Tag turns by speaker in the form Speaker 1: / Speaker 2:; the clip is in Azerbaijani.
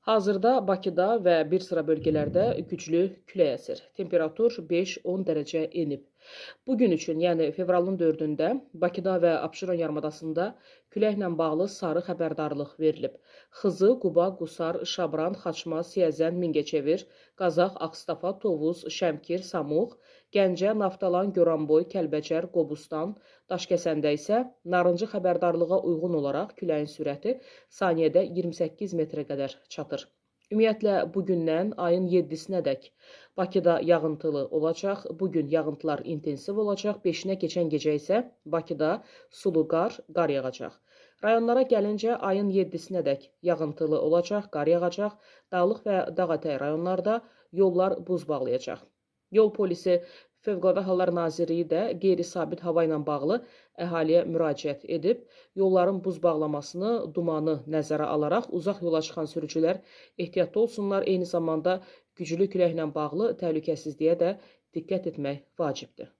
Speaker 1: Hazırda Bakıda və bir sıra bölgələrdə güclü külək əsir. Temperatur 5-10 dərəcə enib. Bu gün üçün, yəni fevralın 4-ündə Bakıda və Abşeron yarımadasında küləklə bağlı sarı xəbərdarlıq verilib. Xızı, Quba, Qusar, Şabran, Xaçmaz, Siyəzən, Mingəçevir, Qazax, Ağstafa, Tovuz, Şəmkir, Samux, Gəncə, Naftalan, Goranboy, Kəlbəcər, Qobustan, Daşkəsəndə isə narıncı xəbərdarlığa uyğun olaraq küləyin sürəti saniyədə 28 metrə qədər çatır. Ümumiyyətlə, bugündən ayın 7-sinədək Bakıda yağıntılı olacaq. Bugün yağıntılar intensiv olacaq. 5-inə keçən gecə isə Bakıda sulu qar, qar yağacaq. Rayonlara gəlincə ayın 7-sinədək yağıntılı olacaq, qar yağacaq. Dağlıq və dağətəyi rayonlarda yollar buz bağlayacaq. Yol polisi Fövqəladə Hallar Nazirliyi də qeyri-sabit hava ilə bağlı əhaliyə müraciət edib. Yolların buz bağlamasını, dumanı nəzərə alaraq uzaq yola çıxan sürücülər ehtiyatlı olsunlar. Eyni zamanda güclü küləklə bağlı təhlükəsizliyə də diqqət etmək vacibdir.